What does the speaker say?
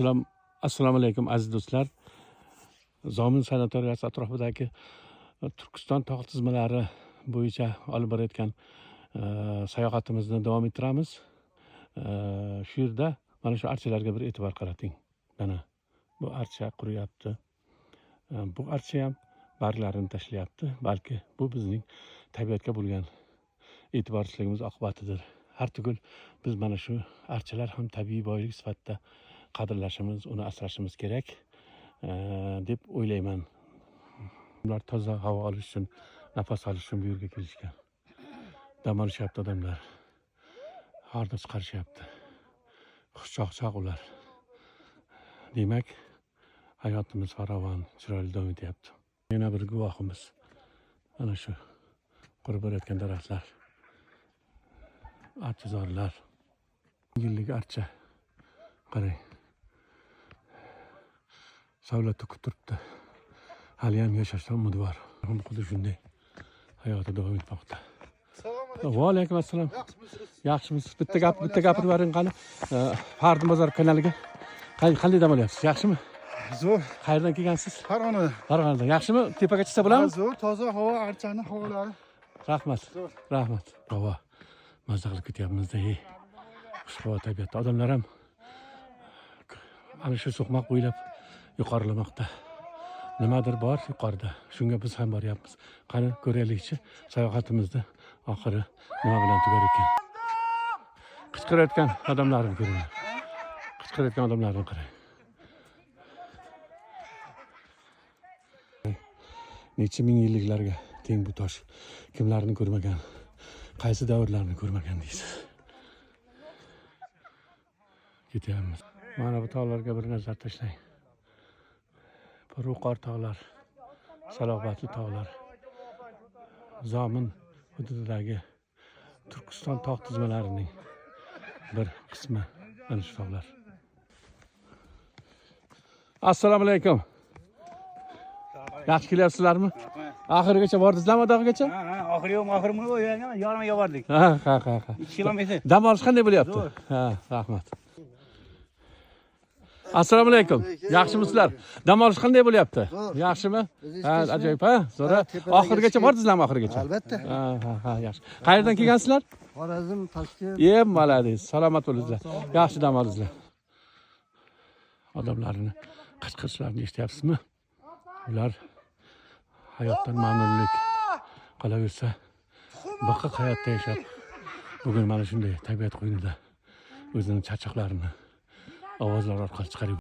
Assalomu alaykum, aziz do'stlar. Zomin sanatoriyasi atrofidagi Turkiston tog' tizmalari bo'yicha olib borayotgan sayohatimizni davom ettiramiz. Shu yerda mana shu archalarga bir e'tibor qarating. Mana bu archa quriyapti. Bu archa ham barglarini tashlayapti. Balki bu bizning tabiatga bo'lgan e'tiborsizligimiz oqibatidir. Har tugul biz mana shu archalar ham tabiiy boylik sifatida qadrlashimiz, uni asrashimiz kerak deb o'ylayman. Ular toza havo olish uchun, nafas olish uchun bu yerga kelishgan. Dam olishyapti odamlar. Hordiq chiqarishyapti. Xushchaqchaq ular. Demak, hayotimiz farovon, chiroyli davom etyapti. Yana bir guvohimiz. Ana shu qurib borayotgan daraxtlar. Archazorlar. Yillik archa. Qarang. Savlat to'kib turibdi. Haliyam yashashdan umidi bor. Xuddi shunday hayoti davom etmoqda. Assalomu alaykum. Va alaykum assalom. Yaxshimisiz? Yaxshimisiz? Bitta gap, bitta gapirib yuboring qani. Fardi Bozor kanaliga. Qanday dam olyapsiz? Yaxshimi? Zo'r. Qayerdan kelgansiz? Farg'ona. Farg'onadan. Yaxshimi? Tepaga chiqsa bo'ladimi? Zo'r, toza havo, archani havolari. Rahmat. Zo'r. Rahmat. Havo. Mazza qilib ketyapmiz-da. Ey. Xush havo tabiatda. Odamlar ham ana shu so'qmoq bo'ylab yuqorilamoqda. Nimadir bor yuqorida. Shunga biz ham boryapmiz. Qani ko'raylikchi, sayohatimizni oxiri nima bilan tugar ekan. Qichqirayotgan odamlarni ko'ring. Qichqirayotgan odamlarni qarang. Necha ming yilliklarga teng bu tosh. Kimlarni ko'rmagan, qaysi davrlarni ko'rmagan deysiz. Ketyapmiz. Mana bu tog'larga bir nazar tashlang. Piruqor tog'lar, salobatli tog'lar. Zomin hududidagi Turkiston tog' tizmalarining bir qismi mana shu tog'lar. Assalomu alaykum. Yaxshi kelyapsizlarmi? Oxirigacha bordingizlarmi dog'gacha? Ha, oxiri yo'q, oxiri yarmiga bordik. Ha. 2 kilometr. Dam olish qanday bo'lyapti? Zo'r. Ha, rahmat. Assalomu alaykum. Yaxshimisizlar? Dam olish qanday bo'lyapti? Zo'r. Yaxshimi? Biz Ha, eshitishmi? ajoyib, ha? Zo'r. Ha, tepadagi Oxirigacha eshik- bordingizlarmi oxirigacha? Albatta. Ha, yaxshi. Qayerdan kelgansizlar? Xorazm, Toshkent. E, молодец. Salomat bo'linglar. Yaxshi dam olinglar. Odamlarni qichqirishlarini eshityapsizmi? Ular hayotdan mamnunlik, qolaversa biqiq hayotda yashab, bugun mana shunday tabiat qo'ynida o'zining charchoqlarini ovozlar orqali chiqarib